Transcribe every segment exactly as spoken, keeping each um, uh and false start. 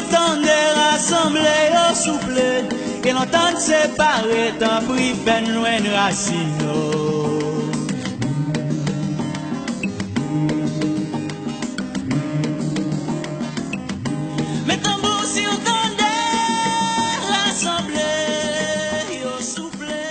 Tande rasanble yo souple, ke nou tann separe, tanpri fè n jwenn rasin nou. Men tanbou si w tande, rasanble yo souple.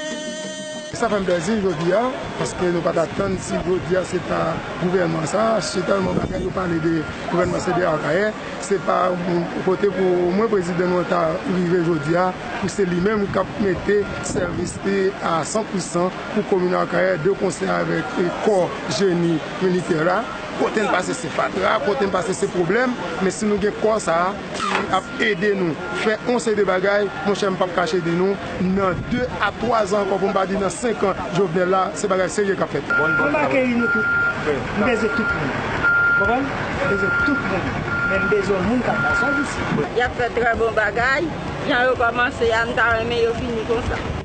Sa fè m plezi jodi a, paske nou pa t atann si jodi a se ta gouvènman sa, se tèlman bagay yo pale de gouvènman C D A Akayè, se pa yon kote pou mwen prezidan nou an ta rive jodi a, pou se li menm k ap mete sèvis li a san pou san pou komin Akayè, de konsè avèk, e, kò jeni militè la. Kote n pase se fatra, kote n pase se pwoblèm, men si nou gen kò sa a ki ap ede nou fè yon seri de bagay, monchè, m p ap kache di nou, nan de a twa zan ankò, pou m pa di nan senk an Jovenel la, se bagay serye k ap fèt. Mwen pa keyi nou tout. M bezwen tout moun. Konprann? M bezwen tout moun. Men m bezwen moun k ap ba sèvis. Y ap fè trè bon bagay. Jan yo kòmanse a, m ta renmen yo fini konsa.